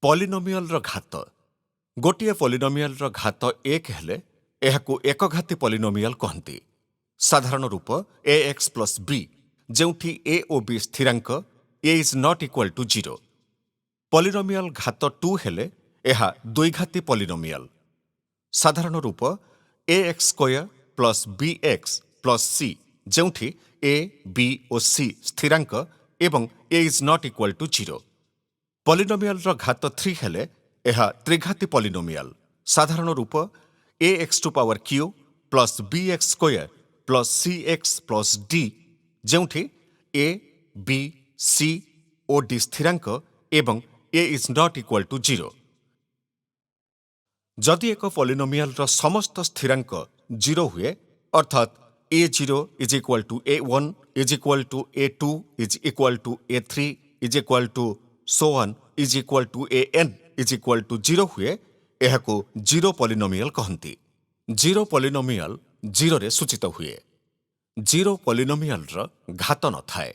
ପଲିନୋମିଆଲର ଘାତ। ଗୋଟିଏ ପଲିନୋମିଆଲର ଘାତ 1 ହେଲେ ଏହାକୁ ଏକଘାତୀ ପଲିନୋମିଆଲ କହନ୍ତି। ସାଧାରଣ ରୂପ ଏ ଏକ୍ସ ପ୍ଲସ୍ ବି, ଯେଉଁଠି ଏ ଓ ବି ସ୍ଥିରାଙ୍କ, a is not equal to 0। Polynomial ଘାତ 2 ହେଲେ ଏହା ଦ୍ୱିଘାତୀ ପଲିନୋମିଆଲ। ସାଧାରଣ ରୂପ a x square plus b x plus c, ଯେଉଁଠି ଏ, ବି ଓ ସି ସ୍ଥିରାଙ୍କ ଏବଂ a is not equal to 0। ପଲିନୋମିଆଲର ଘାତ 3 ହେଲେ ଏହା ତ୍ରିଘାତୀ ପଲିନୋମିଆଲ। ସାଧାରଣ ରୂପ a x to power cube plus b x square plus c x plus d, ଯେଉଁଠି ଏ, ବି, ସି ଓ ଡି ସ୍ଥିରାଙ୍କ ଏବଂ a is not equal to 0। ଯଦି ଏକ ପଲିନୋମିଆଲର ସମସ୍ତ ସ୍ଥିରାଙ୍କ 0 ହୁଏ, ଅର୍ଥାତ୍ a 0 is equal to a 1 is equal to a 2 is equal to a 3 is equal to so on is equal to a n is equal to 0 ହୁଏ, ଏହାକୁ zero polynomial କହନ୍ତି। Zero polynomial 0ରେ ସୂଚିତ ହୁଏ। ଜିରୋ ପଲିନୋମିଆଲର ଘାତ ନଥାଏ।